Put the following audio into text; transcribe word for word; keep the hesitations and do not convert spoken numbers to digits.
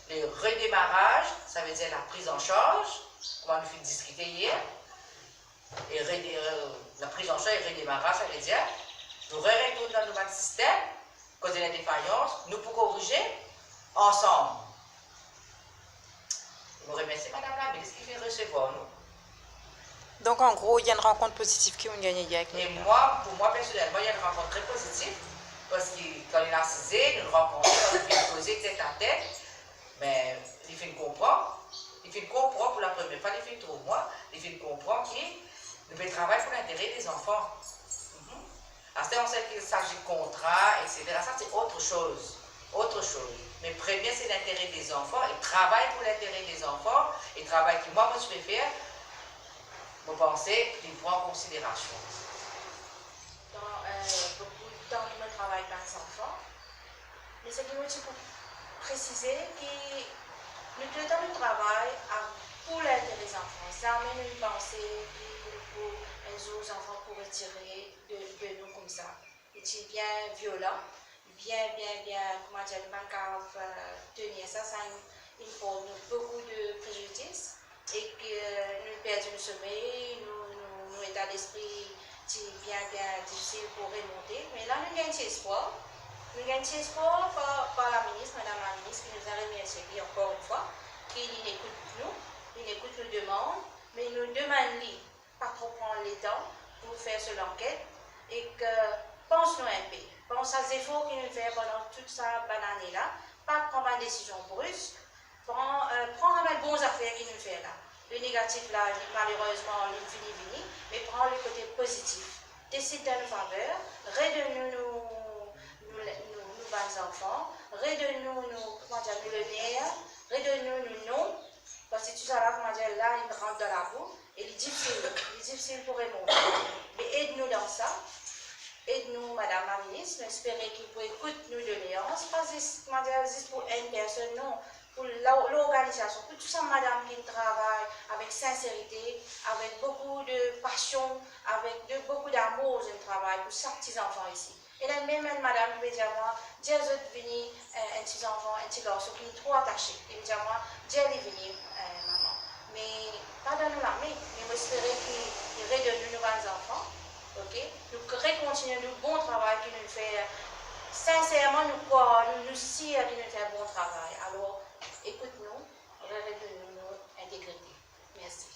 Le redemaraz, savedir la priz an sarz, kouma nou finn diskite yer. E rede-, euh, la priz an sarz e redemaraz, savedir nou re-retourn dan nou bann sistem, kot ena defayans, nou pou korize ansam. Mo remersie madam la minis ki finn resevwar nou. Donk, an gro, li enn rankont pozitif ki ou'nn gagne avek nou. E mwa, pou mwa personelman, li enn rankont tre pozitif, parski kan nou asize, nou rankontre, nou finn koze tet a tet, me li finn konpran, li finn konpran pou lapremier fwa, li finn trouv mwa, li finn konpran ki nou pe travay pou lintere de zanfan. Mhm. Aster, an se ki sazi kontra, et cetera, sa se ot soz, ot soz. Me premie, se lintere de zanfan, e travay pou lintere de zanfan, e travay ki mwa, mo ti pe fer, mo panse li pran konsiderasion. Dan, euh, boukou tan ki mo travay bann zanfan, me seki mo ti pou presize ki nou touletan nou travay a, pou lintere zanfan. Zame nou panse ki nou pou, enn zour, zanfan pou retire de, de nou koumsa. Li ti bien violan, bien, bien, bien, kouma dir, nou pa'nn kapav, euh, tenir sa, sa inn, inn port nou boukou de prejidis, e ki nou perdi nou somey, nou, nou, nou eta lespri ti bien, bien difisil pou remonte. Me la nou gagn ti espwar, nou gagn ti espwar par, par laminis, madam laminis, ki nou a remersie li ankor enn fwa, ki li ekout nou, li ekout nou demann, me nou demann li pa tro pran letan pou fer so lanket, e ki pans nou enpe, pans sa zefor ki nou fer pandan tou sa bann ane la, pa pran bann desizion brisk, pran, euh, pran sa bann bon zafer ki nou fer la. Le negatif la, li, malerezman, li fini vini, me pran le kote pozitif. Desid dan nou faver, redonn nou nou, nou, nou, nou bann zanfan, redonn nou nou, kouma dir, nou loner, redonn nou nou non, parski tou sa la, kouma dir, la, li rant dan labou, e li difisil, li difisil pou remonte. Me ed nou dan sa, ed nou, madam laminis, nou espere ki pou ekout nou doleans, pa zis, kouma dir, zis pou enn personn, non, pou la, lorganizasion, pou tou sa madam ki travay avek sinserite, avek boukou de pasion, avek de, boukou damour, zot travay pou sak ti zanfan isi. Ena mem enn madam ki pe dir mwa, dir zot vini, eh, enn ti zanfan, enn ti garson ki li tro atase. Li pe dir mwa, dir li vini, eh, mama. Me pa dan nou lame, me mo espere ki li redonn nou nou bann zanfan, ok? Nou rekontigne nou bon travay ki nou fer. Sinserman, nou krwar, nou, nou sir ki nou fer bon travay. Alor, ekout nou, re-, redonn nou nou integrite. Mersi.